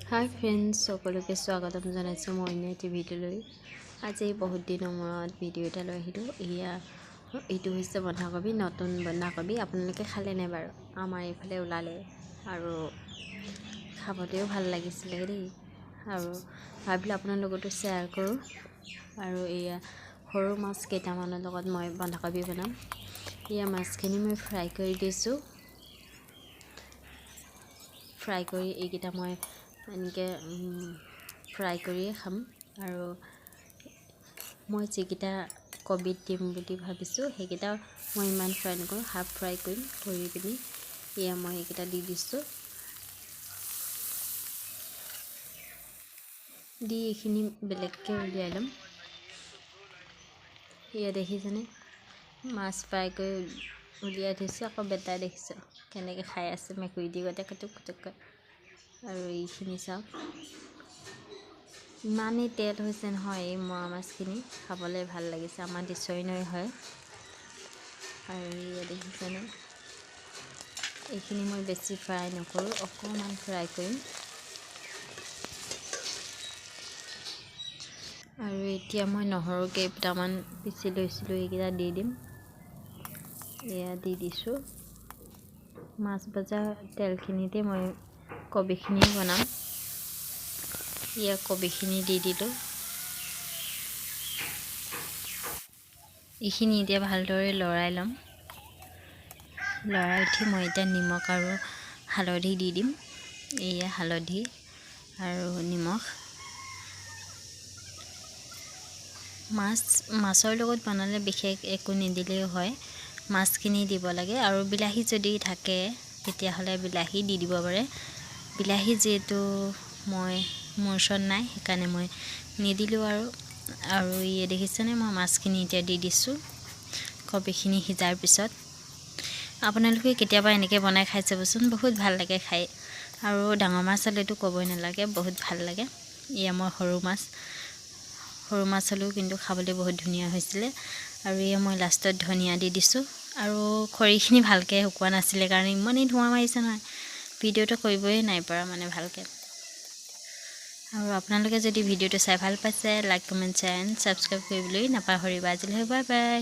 হাই friends, সকলোকে স্বাগতম জনাইছোঁ মই অন্য এটি ভিডিঅ'লৈ। আজি বহুত দিনৰ মূৰত ভিডিঅ' এটা লৈ আহিলোঁ। এয়া এইটো হৈছে বন্ধাকবি, নতুন বন্ধাকবি। আপোনালোকে খালে নাই বাৰু? আমাৰ এইফালে ওলালে আৰু খাবলৈও ভাল লাগিছিলে দেই, আৰু ভাবিলোঁ আপোনাৰ লগতো শ্বেয়াৰ কৰোঁ। আৰু এয়া সৰু মাছ কেইটামানৰ লগত মই বন্ধাকবি বনাম। এয়া মাছখিনি মই ফ্ৰাই কৰি দিছোঁ। ফ্ৰাই কৰি এইকেইটা মই এনেকৈ ফ্ৰাই কৰিয়ে খাম। আৰু মই যিকেইটা কবিত দিম বুলি ভাবিছোঁ সেইকেইটা মই ইমান ফ্ৰাই নকৰোঁ, হাফ ফ্ৰাই কৰিম। কৰি পিনি এয়া মই এইকেইটা দি দিছোঁ। দি এইখিনি বেলেগকৈ উলিয়াই ল'ম। এয়া দেখিছেনে, মাছ ফ্ৰাই কৰি উলিয়াই থৈছোঁ। আকৌ বেটাই দেখিছোঁ কেনেকৈ খাই আছে, মেকুৰী দি গতে কুটুক কুটুককৈ। আৰু এইখিনি চাওক, ইমানেই তেল হৈছে নহয় এই মোৱা মাছখিনি, খাবলৈ ভাল লাগিছে। আমাৰ দিচৈ নৈ হয়। আৰু এয়া দেখিছেনে, এইখিনি মই বেছি ফ্ৰাই নকৰোঁ, অকণমান ফ্ৰাই কৰিম। আৰু এতিয়া মই নহৰু কেইটামান পিচি লৈছিলোঁ, এইকেইটা দি দিম। এয়া দি দিছোঁ। মাছ ভজা তেলখিনিতে মই কবিখিনি বনাম। এয়া কবিখিনি দি দিলোঁ। এইখিনি এতিয়া ভালদৰে লৰাই ল'ম। লৰাই উঠি মই এতিয়া নিমখ আৰু হালধি দি দিম। এয়া হালধি আৰু নিমখ। মাছৰ লগত বনালে বিশেষ একো নিদিলেও হয়, মাছখিনি দিব লাগে। আৰু বিলাহী যদি থাকে তেতিয়াহ'লে বিলাহী দি দিব পাৰে। বিলাহী যিহেতু মোৰ ওচৰত নাই, সেইকাৰণে মই নিদিলোঁ। আৰু এই দেখিছেনে, মই মাছখিনি এতিয়া দি দিছোঁ কবিখিনি সিজাৰ পিছত। আপোনালোকে কেতিয়াবা এনেকৈ বনাই খাই চাবচোন, বহুত ভাল লাগে খাই। আৰু ডাঙৰ মাছ হ'লেতো ক'বই নালাগে, বহুত ভাল লাগে। এয়া মই সৰু মাছ হ'লেও কিন্তু খাবলৈ বহুত ধুনীয়া হৈছিলে। আৰু এয়া মই লাষ্টত ধনিয়া দি দিছোঁ। আৰু খৰিখিনি ভালকৈ শুকোৱা নাছিলে কাৰণে ইমানেই ধোঁৱা মাৰিছে নহয়, ভিডিঅ'টো কৰিবই নাই পৰা মানে ভালকৈ। আৰু আপোনালোকে যদি ভিডিঅ'টো চাই ভাল পাইছে, like, comment, share and subscribe কৰিবলৈ নাপাহৰিব। আজিলৈ বাই বাই।